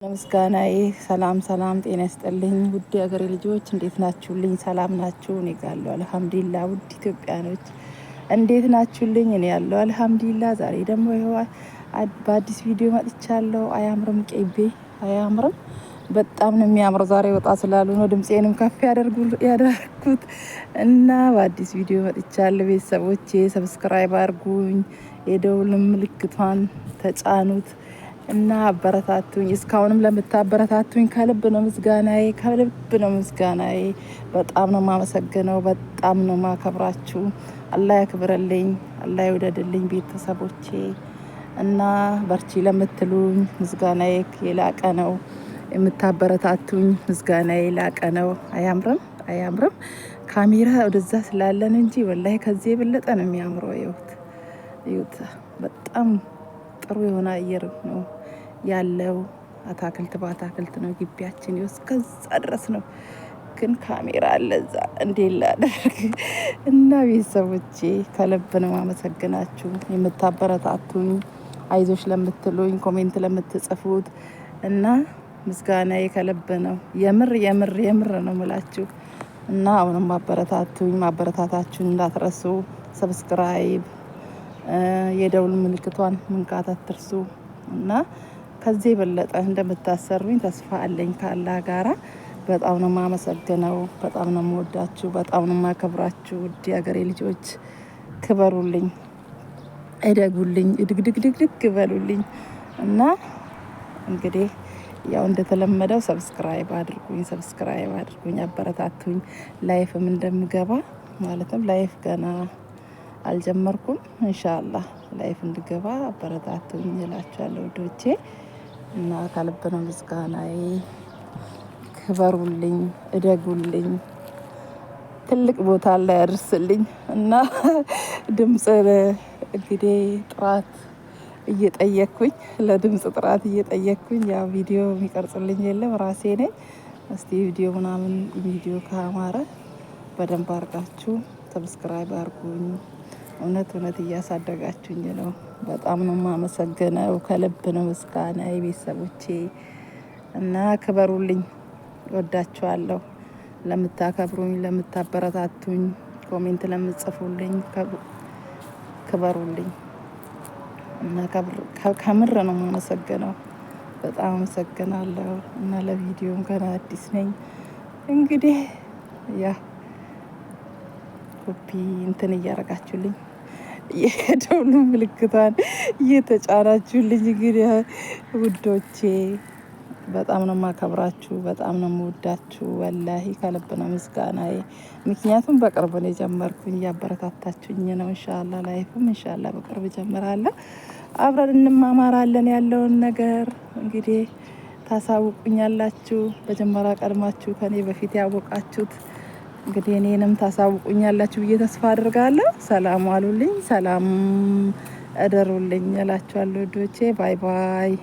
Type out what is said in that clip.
ለምስጋናዬ ሰላም ሰላም፣ ጤና ይስጥልኝ ውድ የሀገሬ ልጆች፣ እንዴት ናችሁልኝ? ሰላም ናችሁ? እኔ ጋር አለሁ አልሐምዱሊላህ። ውድ ኢትዮጵያኖች እንዴት ናችሁልኝ? እኔ ያለው አልሐምዱሊላህ። ዛሬ ደግሞ ይኸው በአዲስ ቪዲዮ መጥቻለሁ። አያምርም? ቄቤ አያምርም? በጣም ነው የሚያምረው። ዛሬ ወጣ ስላሉ ነው ድምፄንም ከፍ ያደረኩት እና በአዲስ ቪዲዮ መጥቻለሁ። ቤተሰቦቼ subscribe አድርጉኝ፣ የደውል ምልክቷን ተጫኑት እና አበረታቱኝ። እስካሁንም ለምታበረታቱኝ ከልብ ነው ምስጋናዬ፣ ከልብ ነው ምስጋናዬ። በጣም ነው ማመሰግነው፣ በጣም ነው ማከብራችሁ። አላህ ያክብርልኝ፣ አላህ ይውደድልኝ ቤተሰቦቼ እና በርቺ ለምትሉኝ ምስጋናዬ የላቀ ነው። የምታበረታቱኝ ምስጋናዬ የላቀ ነው። አያምርም? አያምርም? ካሜራ ወደዛ ስላለን እንጂ ወላሂ ከዚህ የበለጠ ነው የሚያምረው። ይኸውት፣ ይኸውት፣ በጣም ጥሩ የሆነ አየር ነው ያለው። አታክልት በአታክልት ነው ግቢያችን፣ እስከዛ ድረስ ነው። ግን ካሜራ አለ እዛ፣ እንዴት ላደርግ? እና ቤተሰቦቼ ከልብ ነው አመሰግናችሁ፣ የምታበረታቱኝ፣ አይዞሽ ለምትሉኝ፣ comment ለምትጽፉት እና ምስጋናዬ ከልብ ነው። የምር የምር የምር ነው ምላችሁ እና አሁንም ማበረታቱኝ፣ ማበረታታችሁን እንዳትረሱ። Subscribe፣ የደውል ምልክቷን መንካት አትርሱ እና ከዚህ የበለጠ እንደምታሰሩኝ ተስፋ አለኝ ከአላህ ጋራ። በጣም ነው የማመሰግነው። በጣም ነው የምወዳችሁ። በጣም ነው የማከብራችሁ። ውድ የሀገሬ ልጆች ክበሩልኝ፣ እደጉልኝ፣ እድግድግድግድግ በሉልኝ እና እንግዲህ ያው እንደተለመደው subscribe አድርጉኝ፣ subscribe አድርጉኝ፣ አበረታቱኝ። Live ም እንደምገባ፣ ማለትም live ገና አልጀመርኩም። ኢንሻአላህ live እንድገባ አበረታቱኝ እላችኋለሁ ውዶቼ እና ከልብ ነው ምስጋናዬ። ክበሩልኝ፣ እደጉልኝ፣ ትልቅ ቦታ ላይ ያደርስልኝ እና ድምጽ እንግዲህ ጥራት እየጠየቅኩኝ፣ ለድምጽ ጥራት እየጠየቅኩኝ፣ ያው ቪዲዮ የሚቀርጽልኝ የለም፣ ራሴ ነኝ። እስቲ ቪዲዮ ምናምን ቪዲዮ ካማረ በደንብ አርጋችሁ subscribe አርጉኝ። እውነት እውነት እያሳደጋችሁኝ ነው። በጣም ነው የማመሰግነው። ከልብ ነው ምስጋና የቤተሰቦቼ እና ክበሩልኝ። ወዳችኋለሁ። ለምታከብሩኝ፣ ለምታበረታቱኝ፣ comment ለምትጽፉልኝ ክበሩልኝ እና ከምር ነው የማመሰግነው። በጣም አመሰግናለሁ እና ለቪዲዮም ገና አዲስ ነኝ። እንግዲህ ያ ኮፒ እንትን እያረጋችሁልኝ፣ የደውሉ ምልክቷን እየተጫናችሁልኝ፣ እንግዲህ ውዶቼ በጣም ነው የማከብራችሁ፣ በጣም ነው የምወዳችሁ። ወላሂ ከልብ ነው ምስጋናዬ። ምክንያቱም በቅርብ ነው የጀመርኩኝ፣ እያበረታታችሁኝ ነው። ኢንሻአላህ live ም ኢንሻአላህ በቅርብ እጀምራለሁ። አብረን እንማማራለን። ያለውን ነገር እንግዲህ ታሳውቁኛላችሁ። መጀመሪያ ቀድማችሁ ከኔ በፊት ያወቃችሁት እንግዲህ እኔንም ታሳውቁኛላችሁ ብዬ ተስፋ አድርጋለሁ። ሰላም ዋሉልኝ፣ ሰላም እደሩልኝ እላችኋለሁ ውዶቼ። Bye bye።